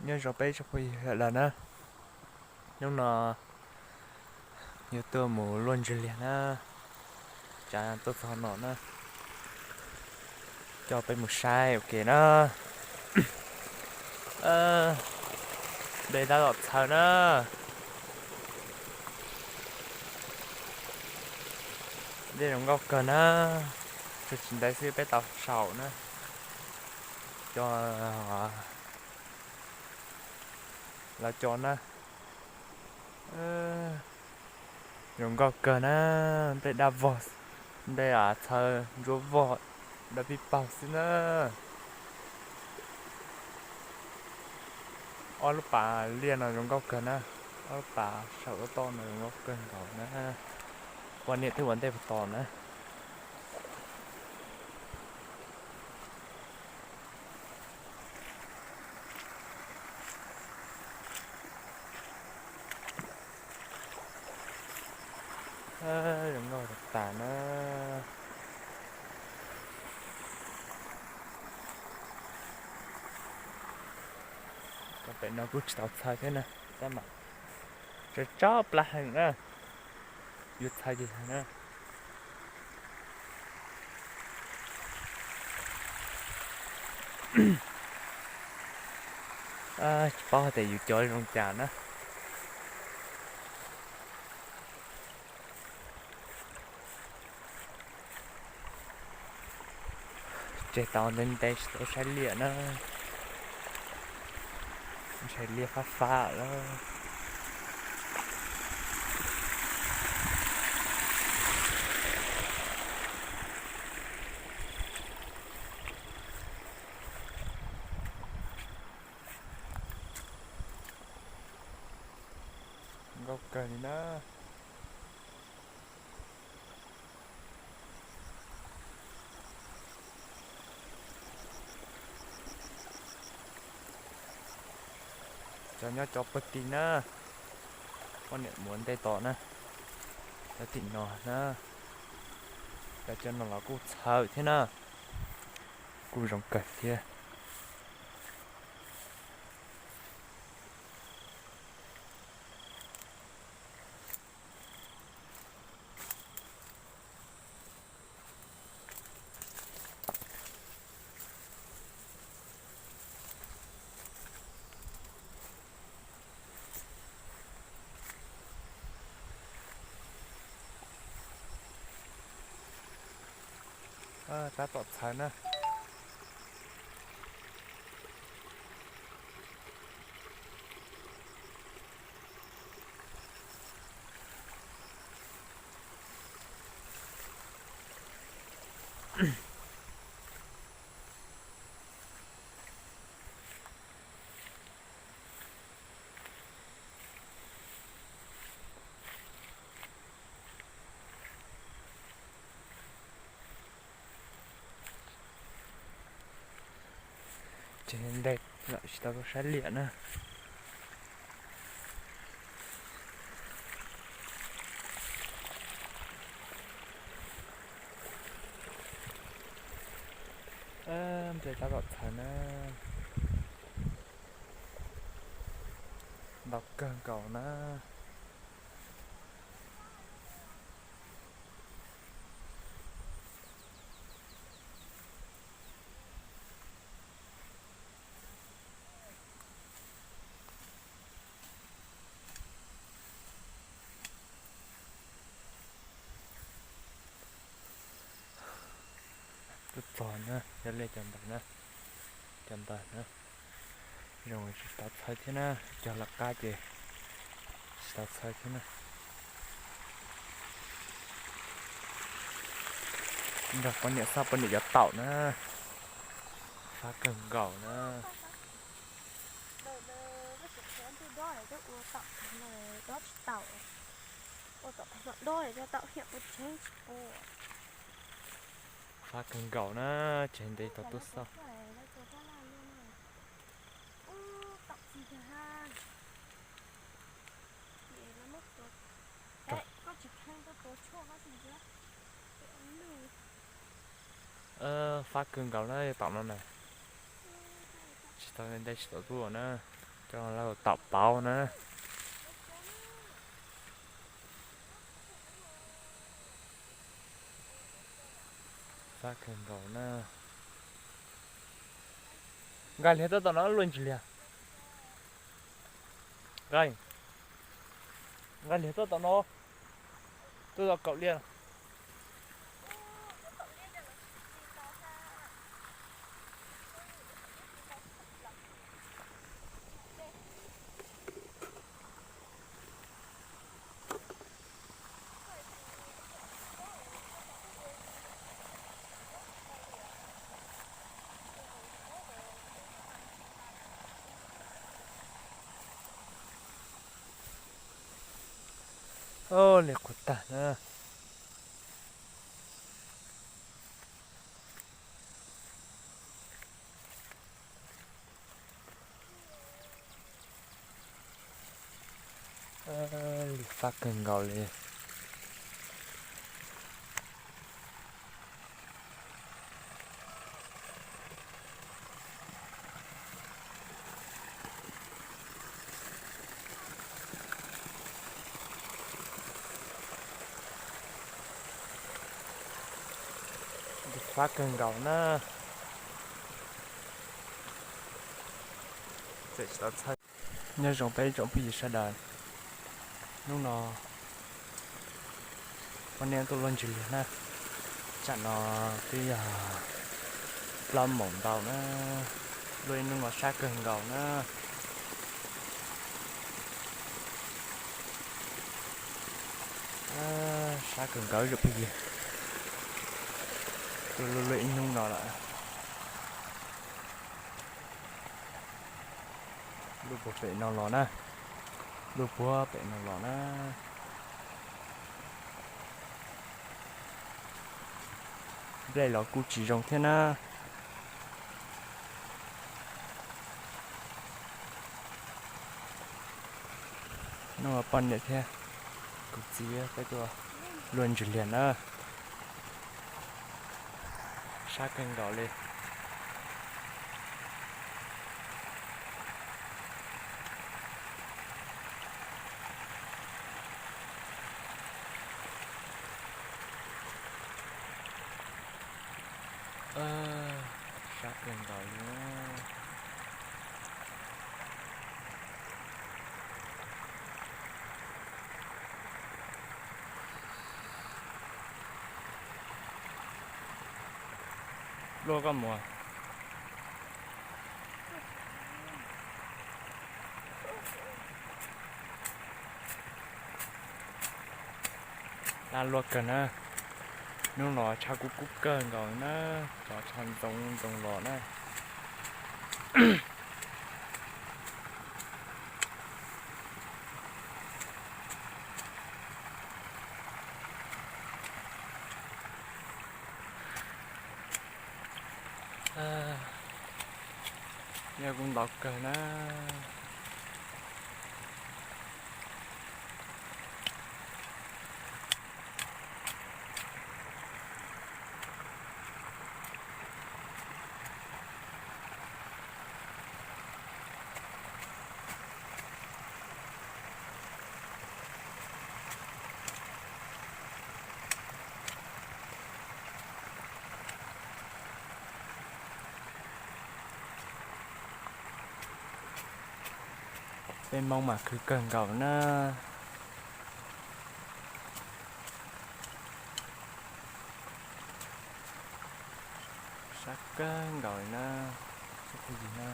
Nyob zoo peb tsoom phooj ywg sawv daws na, hnub no yuav tuaj mus luaj ntsws liag na, tsav tuaj txog no na, coj peb mus saib ua ke na. Dej tab tom txhawv na, dej zoo nkauj kawg na, tsuas tsis ntev xwb peb tau saum na, coj los coj na. Zoo nkauj kawg na, nplej daj vog, nplej txhawv ntsuab vog, daj pij paug xwb na. Ob lub pas liaj no zoo nkauj kawg na, ob lub pas saum toj toj no zoo nkauj kawg nkaus na. Poj niam twb ua ntej puag tod na. Zoo nkauj tas na. Pem no kuj tsis tau txhawv thiab na, tab mas tso tso plab heev na, yuav txhawv ces txhawv na. Tsis paub hais tias yus cov zoo cas na. Tseg tau ntev ntev tsis tau saib liaj na, ntshai liaj fab fab lawm. Nkauj kawg li na. Cov nyob cov pawg ti na, poj niam mus ua ntej tod na, cov tim no na, cov cov no los kuj txhawv thiab na, kuj zoo kawg thiab. Tab tom txhawv na. Ces ntej los tsis tau tuaj saib liaj na. Nplej tab tom txhawv na, ntau kawg nkaus na. Tuaj txog na, yog liaj cov ntawd na, cov ntawd na, zoo tsis tau txhawv thiab na, cog lawv qab ces tsis tau txhawv thiab na. Nrog poj niam xauj poj niam cov taum na, fab kawg nkaus na. Fab kawg nkaus na, tseg ntev tau tuaj xauj. Fab kawg nkaus na, yog tom no na, tsis tau ntev tsis tau tuaj na. Coj los tom pauv na. Fab kawg nkaus na. Nqaij liag tuaj tom no luaj ntsis liag. Nqaij, nqaij liag tuaj tom no. Tuaj tom kaum liaj. Li qhuav tag na. Li fab kawg nkaus li. Fab kawg nkaus na. Txawm tsis tau txhawj. Nyob zoo peb ib tsoom phooj ywg sawv daws, hnub no poj niam tuaj luaj ntsis liag na. Tsam no twb yog plaub moos ntau na, luaj ib hnub no sab kawg nkaus na. Sab kawg nkaus tsoom phooj ywg, tuaj luaj luaj ib hnub no lawm. Luaj puag pem no los na, luaj puag pem no los na. Nplej los kuj tsis zoo thiab na. Hnub no poj niam thiab kuv txiv peb tuaj luaj ntsis liag na. Sab kawg nkaus li. Sab kawg nkaus li. Luaj koj mus. Laj luaj kawg na. Hnub no tshav kub kub kawg nkaus na, cov tshav ntxoov ntxoov los na. Nyob kuj ntau kawg na. Peb Hmoob mas khwv kawg nkaus na. Sab kawg nkaus li na, tsoom phooj ywg na.